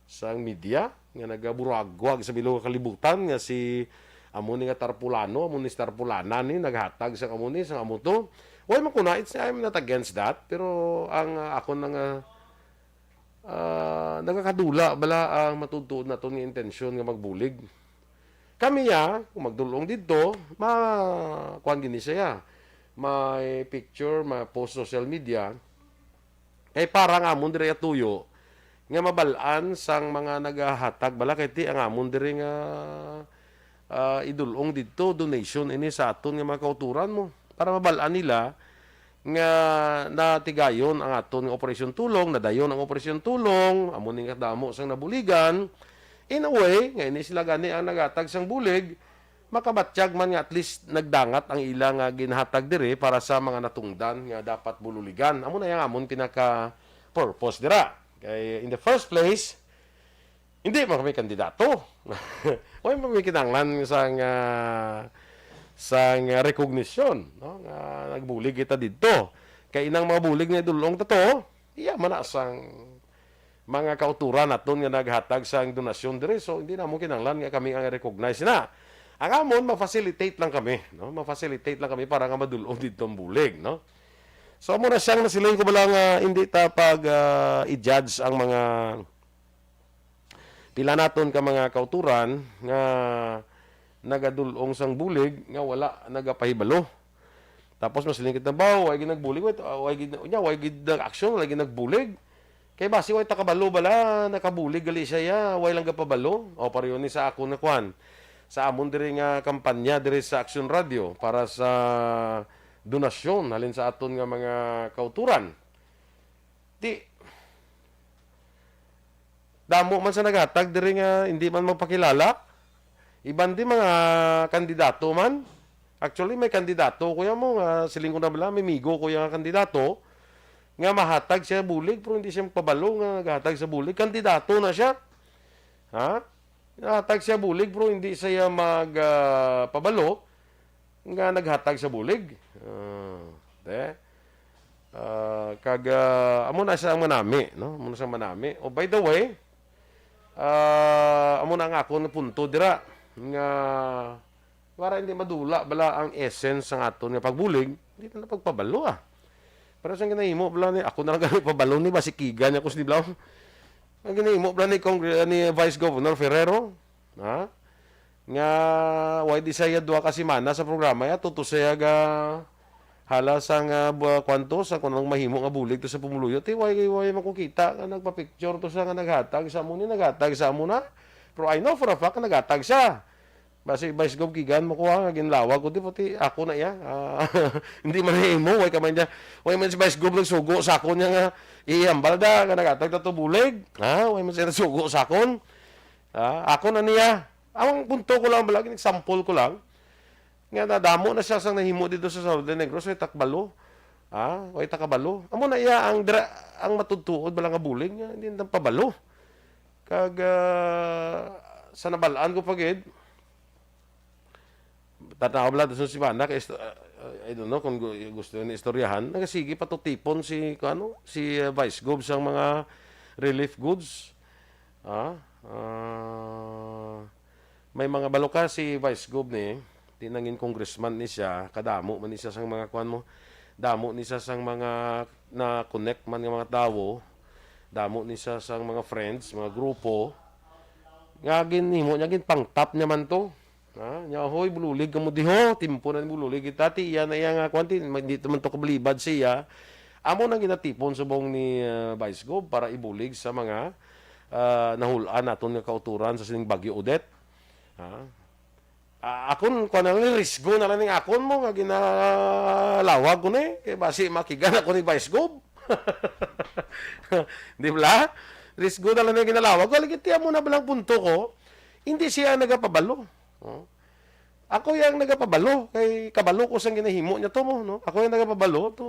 sang media nga nagaburagwag sa bilog nga kalibutan nga si amo ni nga tarpulano, amo ni si tarpulana ni naghatag sa amo ni, sa amo to. Way man kuna, it's, I'm not against that, pero ang, ah, ako na nga, ah, nagakadula bala ang matuod-tuod naton nga intensyon nga magbulig. Kami ya, kung magdulong didto, ma-, kuwan gini siya. May picture, ma-post social media. Kay para ang amon diri atuyo nga mabal-an sang mga nagahatag bala, kay ti ang amon diri nga, ah, idulong didto, donation ini sa aton nga mga kauturan mo. Para mabal-an nila nga natigayon ang aton nga Operasyon Tulong, nadayon ang Operasyon Tulong, amo ni nga damo sang nabuligan. In a way, nga ini sila gani ang naghatag sang bulig, makabatyag man nga at least nagdangat ang ila nga ginhatag diri para sa mga natungdan nga dapat bululigan. Amo na yang amon pinaka-purpose dira. Kay in the first place, hindi man kami kandidato. Way man kami kinahanglan sang, ah, sang recognition, no? Nga nagbulig kita didto. Kay inang mga bulig nga idulong ta to, iya man na sang mga kauturan naton nga naghatag sang donasyon diri. So, hindi namon kinahanglan nga kami ang recognize na. Ang amon, ma-facilitate lang kami, no? Ma-facilitate lang kami para nga madulong didto ang bulig, no? So, amo na siyang nasiling ko bala nga hindi ta pag, ah, i-judge ang mga pila naton ka mga kauturan nga nagadulong sang bulig nga wala nagapahibalo. Tapos masiling kita, "Baw, way gid nagbulig, way, way gid, nya, way gid nag-action, way gid nagbulig." Kay basi way ta kabalo bala, nakabulig gali siya, ya, way lang gapabalo. O, pareho ni sa akon nga kwan. Sa amon diri nga kampanya diri sa Action Radio para sa donasyon halin sa aton nga mga kauturan. Di, damo man sa naghatag diri nga hindi man magpakilala. Iban di mga kandidato man. Actually, may kandidato, kuya mo, nga siling ko na bala, may migo, kuya, nga kandidato, nga mahatag siya bulig, pero hindi siya magpabalo nga naghatag sa bulig. Kandidato na siya. Ha? Nahatag siya bulig, pero hindi siya mag, ah, pabalo nga naghatag sa bulig. Ah, de. Ah, kag, ah, amo na siya ang manami, no? Amo na siya manami. Oh, by the way, ah, amo na ang akon punto dira nga para hindi madula bala ang essence sang aton nga pagbulig, hindi na pagpabalo, ah. Pero sang ginahimo bala ni, ako na lang gani pabalo ni, basi kiga niya ko sa Diblaw. Ang ginahimo bala ni Congre-, ni Vice Governor Ferrero, ha? Nga, way di siya duha ka semana sa programa, ya, tuto siya ga hala sang, ah, bu-, kwanto, sa kung anong mahimo nga bulig to sa pumuluyo. Ti, way, way makukita nga nagpa-picture to sa nga naghatag sa amo ni, naghatag sa amo na. Pero I know for a fact nga naghatag siya. Basi, Vice Gov, kigan mo ko, ha, nga ginlawag ko, di pati ako na iya. Ah, hindi man himo, way ka man niya. Way man si Vice Gov nagsugo sa akon niya nga, ihambal da, nga naghatag na to bulig. Ha? Way man siya nagsugo sa akon. Ah, ako na niya. Ang punto ko lang, bala, example ko lang. Nga nadamo na siya sang nahimo dito sa Southern Negros, way ta kabalo. Ah, way ta kabalo. Amo na iya ang dra-, ang matutuod bala nga bulig nga hindi na pabalo. Kag, ah, sa nabal-an ko pa gid, tanaw bala sa semana kay isto-, ah, I don't know kung gu-, gusto ni istoryahan, nagasige pa to tipon si, ano, si, ah, Vice Gov sang mga relief goods. Ah, ah, may mga balo ka si Vice Gov ni, di nangin congressman ni siya, kadamo man ni siya sang mga kuan mo, damo ni siya sang mga na-connect man nga mga tawo, damo ni siya sang mga friends, mga grupo, nga ginhimo niya, ginpangtap niya man to. Ha? Nya, "Hoy, bululig kamo diho, timpo na ni bululig kita." Ti iya na iya nga, kwan, ti, ma-, di man to kabalibad siya. Amo nang ginatipon subong ni, ah, Vice Gov para ibulig sa mga ah, nahul-an naton nga kauturan sa sining Bagyo Odette. Ha? Ah, akon, kuwan na lang, risgo na lang ning akon mo nga ginalawag ko ni, kay basi makigan ako ni Vice Gov. Di ba? Risgo na lang ning ginalawag ko. Lagi, tiyan mo na ba lang punto ko? Hindi siya ang nagapabalo. Oh. Ako yang nagapabalo, kay kabalo ko sang ginahimo niya to mo, no? Ako yang nagapabalo to.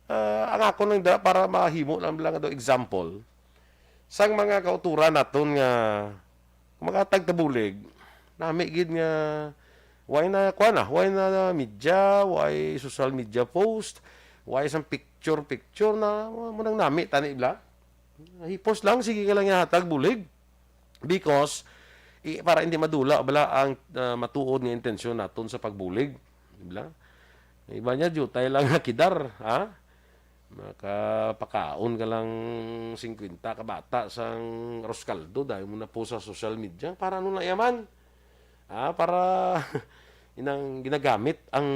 Ah, ang ako lang da, para mahimo lang, lang do example sang mga kauturan naton nga mga tagtabulig, nami gid nga way na, kuwan na, way na media, way social media post, way sang picture-picture na, mo nang nami tani bla. Hipos lang, sige ka lang ihatag bulig. Because, i-, para hindi madula bala ang, ah, matuod nga intensyon naton sa pagbulig. Di ba? Iba niya, diutay lang nga kidar, ha? Makapakaon ka lang singkwenta ka bata sang arroz caldo, dahil mo na po sa social media. Para ano na yaman? Ah, para inang ginagamit ang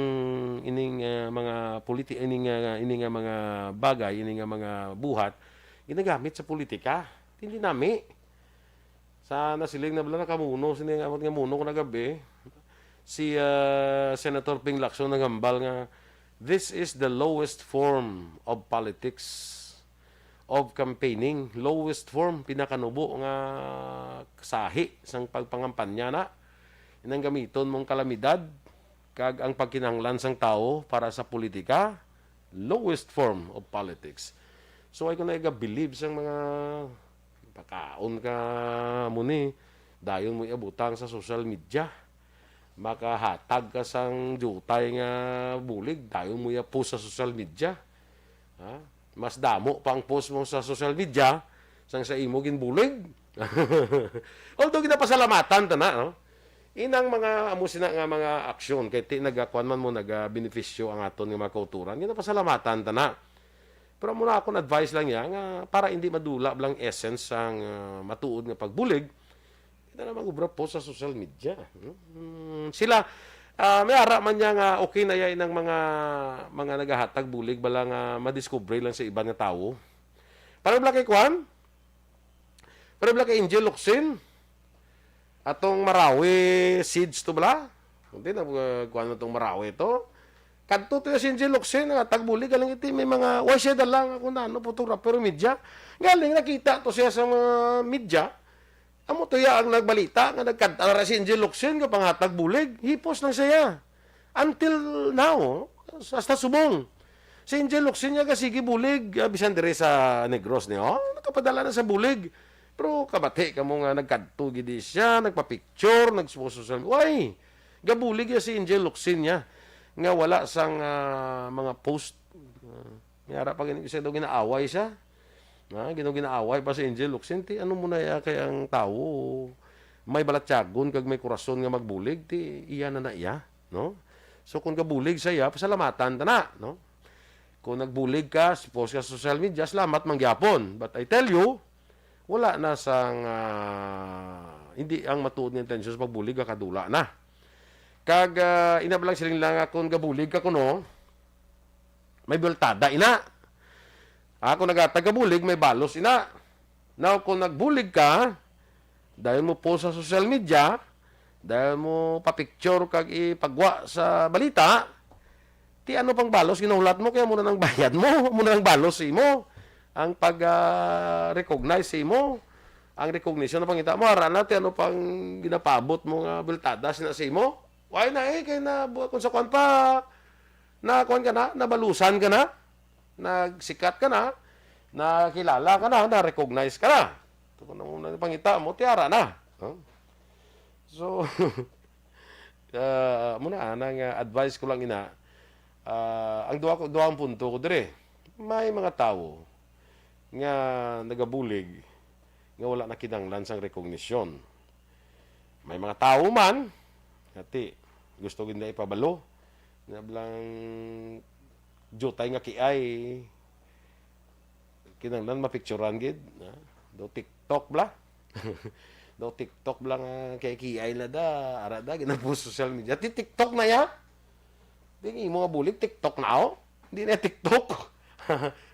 ining, ah, mga politi-, ining, ah, ining, ah, mga bagay, ining, ah, mga buhat, ginagamit sa politika. Hindi nami. Sa nasiling na bala nakamuno, sini nga, nga muno ko na gabi, si, ah, Senator Ping Lacson naghambal nga, "This is the lowest form of politics, of campaigning, lowest form, pinakanubo nga sahi sang pagpangampanya na. Inang gamiton mong kalamidad kag ang pagkinahanglan sang tawo para sa politika, lowest form of politics." So, ay ko na iga-believe sang mga pakaon ka mo ni, dayon mo iabutang sa social media. Makahatag ka sang diutay nga bulig, dayon mo iya-post sa social media. Ha? Mas damo pa ang post mo sa social media sang sa imo ginbulig. Although ginapasalamatan ta na, no? Inang mga amo sina nga mga aksyon kay ti nagakuan man mo, nagabenepisyo ang aton nga mga kauturan. Ginapasalamatan ta na. Pero muna akong advice lang ya nga para hindi madula lang essence sang, ah, matuod nga pagbulig, kita na mag-obra po sa social media. Hmm, sila, ah, may ara man niya nga okay na ya inang mga, mga nagahatag bulig bala nga madiskubre lang sa iban nga tawo. Para bala kay Kwan? Para bala kay Angel Locsin? Atong Marawi seeds to bala? Hindi na, uh, kuwan na tong Marawi to. Kadto to ya si Angel Locsin, nga tagbulig, galing iti may mga, wa siya dala nga kung ano, photographer o media. Galing nakita to siya sa mga media. Amo to ya ang nagbalita nga nagkadto ra si Angel Locsin nga panghatag bulig. Hipos lang siya. Until now, hasta subong. Si Angel Locsin niya ka sige bulig, ah, bisan dire sa Negros niya, oh, nakapadala na sa bulig. Pero kabati ka mo nga nagkadto gid siya, nagpa-picture, nag-social. Why? Gabulig ya si Angel Locsin niya nga wala sang, ah, mga post. Ah, may ara pa gani siya daw ginaaway siya. Ah, ginaw ginaaway pa si Angel Locsin. Ti ano mo na ya kay ang tawo may balatyagon kag may kurason nga magbulig, ti iya na na iya, no? So kung gabulig sa iya, pasalamatan ta na, no? Kung nagbulig ka, post ka sa social media, salamat man gyapon. But I tell you, wala na sang, ah, hindi ang matuod nga intensyon sa pagbulig, kadula na. Kag, ah, ina ba lang siling lang, ah, kung gabulig ka kuno, may bultada ina. Ah, kung nagatag ka bulig, may balos ina. Now, kung nagbulig ka, dahil mo post sa social media, dahil mo pa-picture kag ipagwa sa balita, ti ano pang balos ginahulat mo, kaya mo na nang bayad mo, mo na nang balos sa imo. Ang pag, ah, recognize sa imo, ang recognition na pangita mo, ara na, ti ano pang ginapaabot mo nga bultada sina sa imo? Why na eh, kay na, bu-, kung sa kwan pa, na kwan ka na, nabalusan ka na, nagsikat ka na, nakilala ka na, na-recognize ka na. Ito ko na muna yung pangita mo, tiara na. No? So, ah, muna, anang, ah, advice ko lang ina, ah, ang duha ko, duha ang punto ko dire. May mga tawo nga nagabulig nga wala na kinahanglan sang recognition. May mga tawo man, ati, gusto gid na ipabalo, nga blang jutay nga kiay, kinahanglan mapicturan gid, ha? Do TikTok bla? Do TikTok bla nga kay kiay na da, ara da, ginapost social media. Ti TikTok na ya? Di imo nga bulig, TikTok na, oh. Di na TikTok.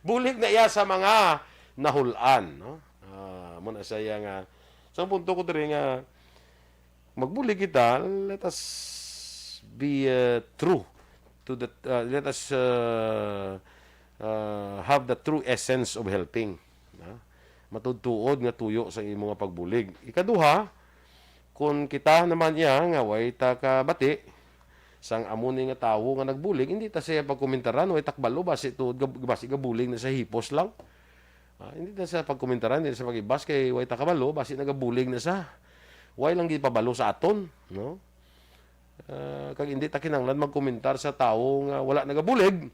Bulig na iya sa mga nahulan, no? Ah, Mo na siya nga, so, ang punto ko diri nga, magbulig kita, let us be, uh, true to the, uh, let us, uh, uh, have the true essence of helping. Ha? Matuod-tuod nga tuyo sa imo nga pagbulig. Ikaduha, kung kita naman iya nga way ta kabati, sang amo ni nga tawo nga nagbulig, hindi ta siya pagkomentaran, way ta kabalo, basi tuod, gab-, basi gabulig na sa hipos lang. Ah, hindi na sa pagkomentaran, hindi na sa pag-ibas, kay way ta kabalo, basi nagabulig na sa. Way lang gipabalo sa aton, no? Ah, kag hindi ta kinahanglan magkomentar sa tawo nga wala nagabulig,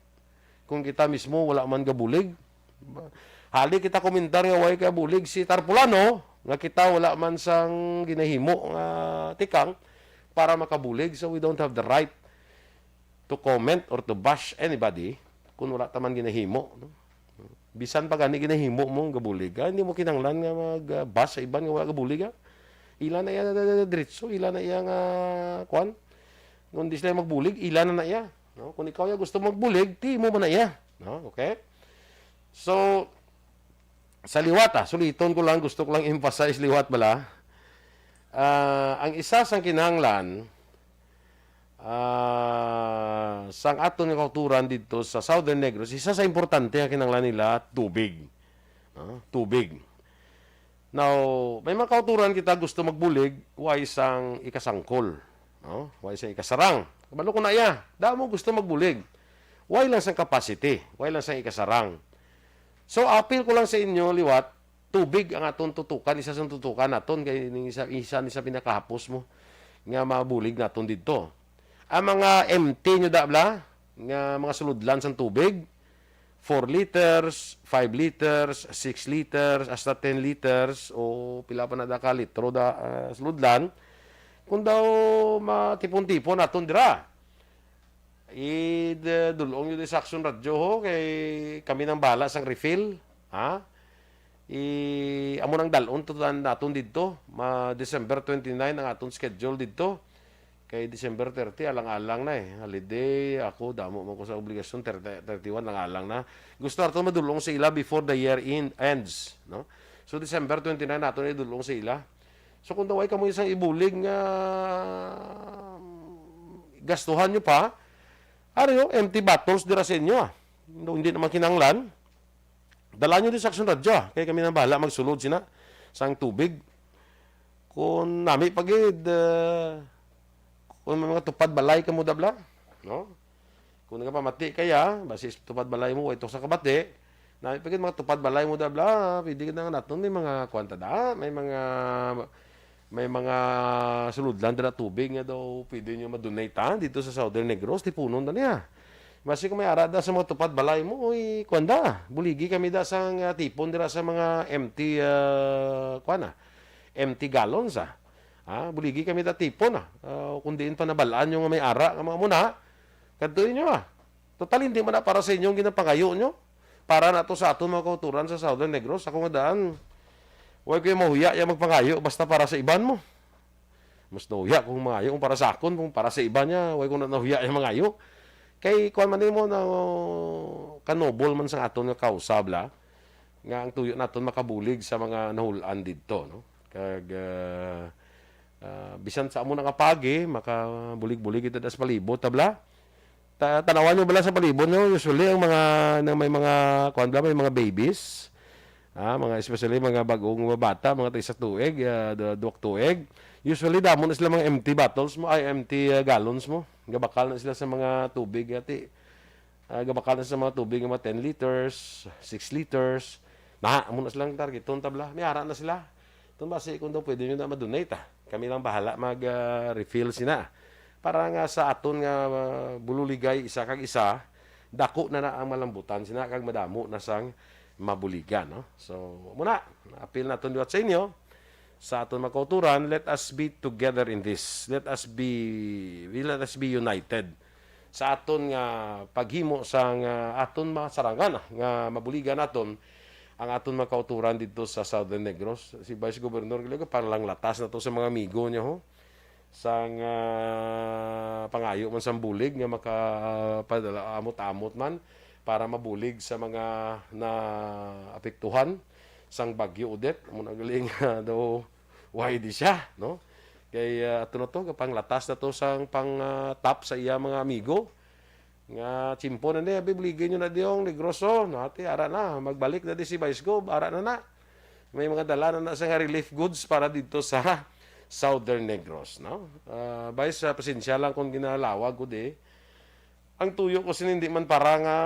kung kita mismo wala man gabulig. Hali kita komentar nga way kabulig si Tarpulano, nga kita wala man sang ginahimo nga tikang para makabulig. So we don't have the right to comment or to bash anybody kung wala ta man ginahimo, no? Bisan pa gani ginahimo mo, gabulig ka, hindi mo kinahanglan nga mag-bash sa iban nga wala gabulig, ha? Ila na iya, diretso, ila na iya nga, kwan? Kung di sila magbulig, ila na na iya, no? Kung ikaw ya gusto magbulig, ti mo man na iya, no? Okay? So, sa liwat, ah, suliton ko lang, gusto ko lang emphasize liwat bala. Ah, ang isa sang kinahanglan, ah, sang aton nga kauturan didto sa Southern Negros, isa sa importante nga kinahanglan nila, tubig. Ah, tubig. Now, may mga kauturan kita gusto magbulig, way sang ikasangkol, no? Way sang ikasarang. Kabalo ko na iya, damo gusto magbulig. Way lang sang capacity, way lang sang ikasarang. So, apil ko lang sa inyo, liwat, tubig ang aton tutukan, isa sa tutukan naton, kay ning isa, isa ni sa pinakahapos mo nga mabulig naton didto. Ang mga empty nyo da bala, nga mga sulodlan sang tubig, four liters, five liters, six liters, hasta ten liters, o pila pa na da ka litro da, ah, sulodlan, kung daw matipon-tipon naton dira. Idulong nyo di sa Aksyon Radyo, ho, kay kami nang bahala sang refill, ha? I, amo nang dalon to tan-, naton didto. Ma, December twenty-nine ang aton schedule didto. Kay December thirty, alang-alang na, eh. Holiday, ako, damo man ko sa obligasyon, thirty, thirty-one, alang-alang na. Gusto naton madulong sa ila before the year end, ends, no? So, December twenty-nine naton idulong sa ila. So, kung daw ay kamo isang ibulig nga gastuhan nyo pa, ari, oh, empty bottles dira sa inyo, ah. No, hindi naman kinahanglan. Dala nyo din sa Aksyon Radyo, ah. Kay kami na bahala magsulod sina sang tubig. Kung nami pa gid, ah, kung may mga tupad balay kamo da bala, no? Kung nagapamati kaya, basi tupad balay mo, ito sa kabati, nami pa gid mga tupad balay mo da bala, pwede na nga naton may mga kwan ta da, may mga, may mga sulodlan da na tubig nga daw pwede nyo ma-donate, ha, dito sa Southern Negros, tipunon na niya. Basi kung may ara da sa mga tupad balay mo, uy, kwan da, buligi kami da sang, ah, tipon dira sa mga empty, ah, kwan na, empty gallons, ah. Ah, buligi kami da tipon, ah. Ah, kung diin pa nabalaan nyo nga may ara nga mga muna, kadtuin nyo, ah. Total, hindi man na para sa inyong ginapangayo nyo. Para na to sa aton mga kauturan sa Southern Negros. Ako nga daan, way ko yung mahuya yung magpangayo basta para sa iban mo. Mas nahuya kung mangayo kung para sa akon, kung para sa iban niya, way ko na nahuya yung mangayo. Kay, kuwan man nimo na, kanobol man sa aton nga kausab la, nga ang tuyo naton makabulig sa mga nahulan didto, no? Kag, ah, ah, bisan sa amo na nga pagi, makabulig-bulig kita das palibot, tabla. Ta-, tanawan nyo bala sa palibot nyo, usually ang mga, nang may mga, kuwan bala, may mga babies, ah, mga, especially mga bagong bata, mga tag-isa tuig, ah, du-, duwak tuig. Usually, damo na sila mga empty bottles mo, ay, empty, ah, gallons mo. Gabakal na sila sa mga tubig, ati. Ah, gabakal na sa mga tubig nga mga ten liters, six liters. Na, amo na silang targeton, tabla. May ara na sila. Itong basi kung daw pwede nyo na ma-donate, ah. Kami lang bahala mag, ah, refill sina. Para nga sa aton nga, ah, bululigay isa kag isa, dako na na ang malambutan sina kag madamo na sang mabuligan, no? So, muna, apil naton liwat sa inyo, sa aton mga kauturan, let us be together in this. Let us be, let us be united sa aton nga paghimo sang, ah, aton mga sarangan, ah, nga mabuligan naton ang aton mga kauturan didto sa Southern Negros. Si Vice Governor Gallego, parang latas na to sa mga amigo niya, ho. Sang, ah, pangayo man sang bulig nga maka, ah, padala, amot-amot man para mabulig sa mga naapektuhan sang Bagyo Odette, amo na galing, ah, daw, why di siya, no? Kay, ah, ato na to, kapanglatas na to sang pang, ah, tap sa iya mga amigo. Nga, tiyempo na ni, abi, buligi nyo na diyong Negros, oh. No, ati, ara na, magbalik na di si Vice Gov, ara na na. May mga dala na na siya nga relief goods para dito sa Southern Negros, no? Ah, Vice, ah, pasensya lang kung ginalawag ko di. Ang tuyo ko sini hindi man para nga,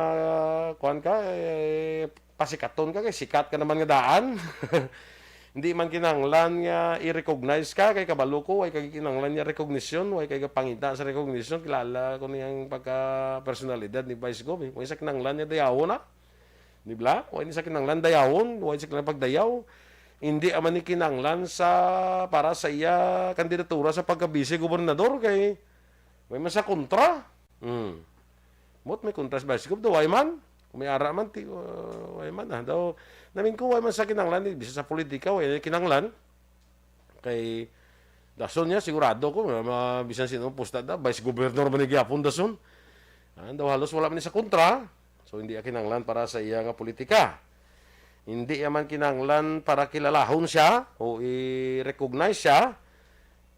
kuwan ka, eh, pasikaton ka, kay sikat ka naman nga daan. Hindi man kinahanglan nga i-recognize ka, kay kabalo ko, way kay kinahanglan nga recognition, way kay kapangita sa recognition, kilala ko niyang pagka-personalidad ni Vice Gov, eh. Way sa kinahanglan nga dayawon na. Di ba? Way ni sa kinahanglan dayawon, way sa kinahanglan pagdayaw. Hindi man ni kinahanglan sa, para sa iya kandidatura sa pagka-vice gobernador, kay way man sa kontra. Hmm. Mot may kontra sa Vice Gov, daw way man. Kung may ara man, ti, uh, way man, ah. Daw, namin ko, way man sa kinahanglan, eh, bisa sa politika, way na kinahanglan. Kay, dason niya, sigurado ko, ma, ma, bisan sino pusta da, vice governor man ni gyapon dason. Ah, daw halos wala man ni sa kontra. So, hindi ya kinahanglan para sa iya nga politika. Hindi ya man kinahanglan para kilalahon siya o i-recognize siya.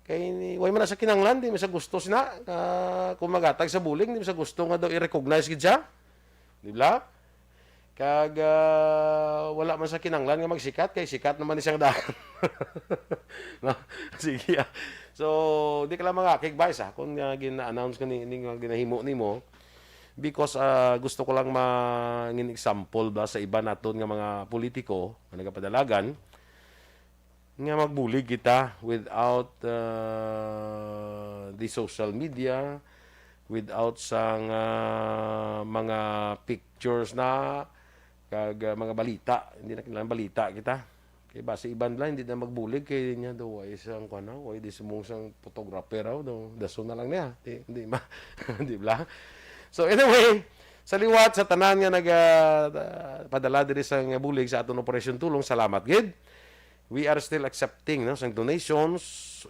Kay ni, way man na sa kinahanglan, di man sa gusto sina. Ah, kung magatag sa bulig, di man sa gusto nga daw i-recognize gid siya. Di ba? Kag, ah, wala man sa kinahanglan nga magsikat, kay sikat naman ni siyang daan. No? Sige, ah. So, di ka lang mangakig, Vice, ah, kung, ah, gina-announce ka ni, ni, nga ginahimo nimo. Because, ah, gusto ko lang mangin example ba sa iba naton nga mga politiko nga nagapadalagan, nga magbulig kita without, uh, the social media, without sang, uh, mga pictures na, kag, uh, mga balita. Hindi na kinahanglan balita kita. Kay basi iban lang, hindi na magbulig kay niya daw, way sang, kuwan na, way di sumong sang photographer, oh, daw, dason na lang niya. Di, hindi ma-, di ba? So, anyway, sa liwat sa tanan nga nag, uh, padala diri sang bulig sa aton Operation Tulong, salamat gid. We are still accepting, no, sang donations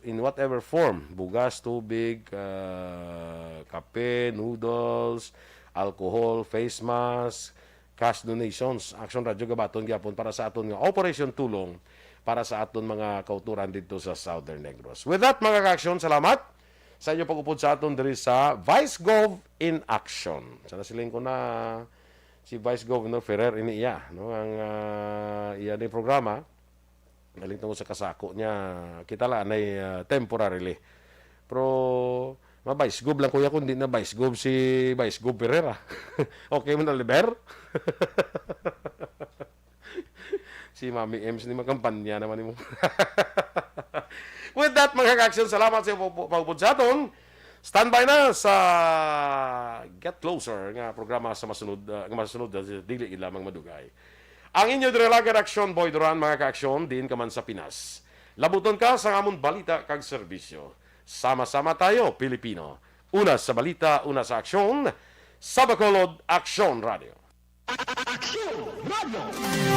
in whatever form. Bugas, tubig, ah, kape, noodles, alcohol, face mask, cash donations. Action Radio gabaton gyapon para sa aton nga Operation Tulong para sa aton mga kauturan dito sa Southern Negros. With that, mga ka-action, salamat sa inyo pag-upod sa aton diri sa Vice Gov in Action. Sana siling ko na si Vice Governor Ferrer ini iya, no, ang, ah, iya ni programa. Galing tungod sa kasako niya, kita lang anay, ah, temporarily. Pero ma-Vice Gov lang, kuya, kung di na Vice Gov si Vice Gov Ferrer, ah. Okay mo na, Liber? Si Mami Ems ni makampanya naman mo. With that, mga ka-action, salamat sa pag-, pag-upod sa aton. Standby na sa Get Closer nga programa sa masunod, ah, nga masunod, ah, dili gid lamang madugay. Ang inyo diri lagi, Action Boy Duran, mga ka-action, diin ka man sa Pinas. Labuton ka sa amon balita kag serbisyo. Sama-sama tayo, Pilipino. Una sa balita, una sa aksyon, sa Bacolod, Action Radio. Action Radio.